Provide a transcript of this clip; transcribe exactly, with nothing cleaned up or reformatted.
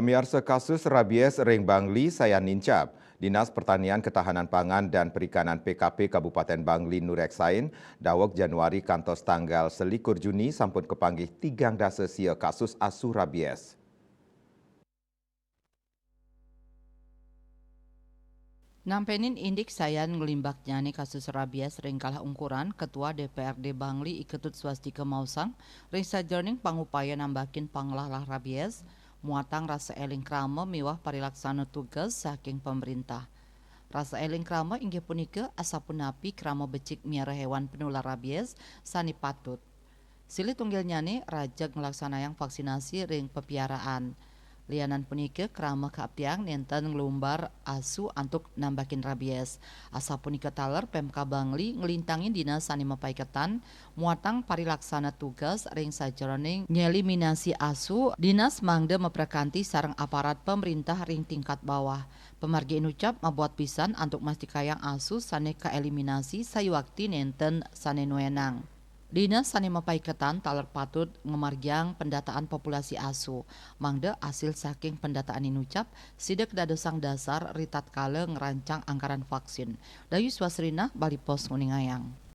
Miarsa, kasus rabies ring Bangli sayan nincap. Dinas Pertanian, Ketahanan Pangan, dan Perikanan P K P Kabupaten Bangli nureksain, daweg Januari kantos tanggal selikur Juni sampun kapanggih tigang dasa sia kasus asu rabies. Nampenin indik sayan nglimbaknyane kasus rabies ring galah ungkuran, Ketua D P R D Bangli I Ketut Swastika maosang, ring sajeroning pangupaya nambakin panglahlah rabies, muatang rasa eling krama miwah parilaksana tugas saking pamrintah. Rasa eling krama inggih punika asapunapi krama becik miara hewan penular rabies sane patut. Silih tunggilnyane rajeg nglaksanayang vaksinasi ring pepiaraan. Lianan punika, krama kaapiang nenten nglumbar asu antuk nambakin rabies. Asapunika taler Pemkab Bangli nglintangin dinas sane mapaiketan muatang parilaksana tugas ring sajeroning nyeliminasi asu, dinas mangda maprakanti sareng aparat pamrintah ring tingkat bawah. Pamargi inucap mabuat pisan antuk mastikayang asu sane kaeliminasi sayuakti nenten sane nuenang. Dinas sane mapaiketan taler patut ngamargiang pendataan populasi asu, mangda asil saking pendataan inucap sida kadadosang dasar ritatkala ngrancang anggaran vaksin. Dayu Swasrina, Bali Post, nguningayang.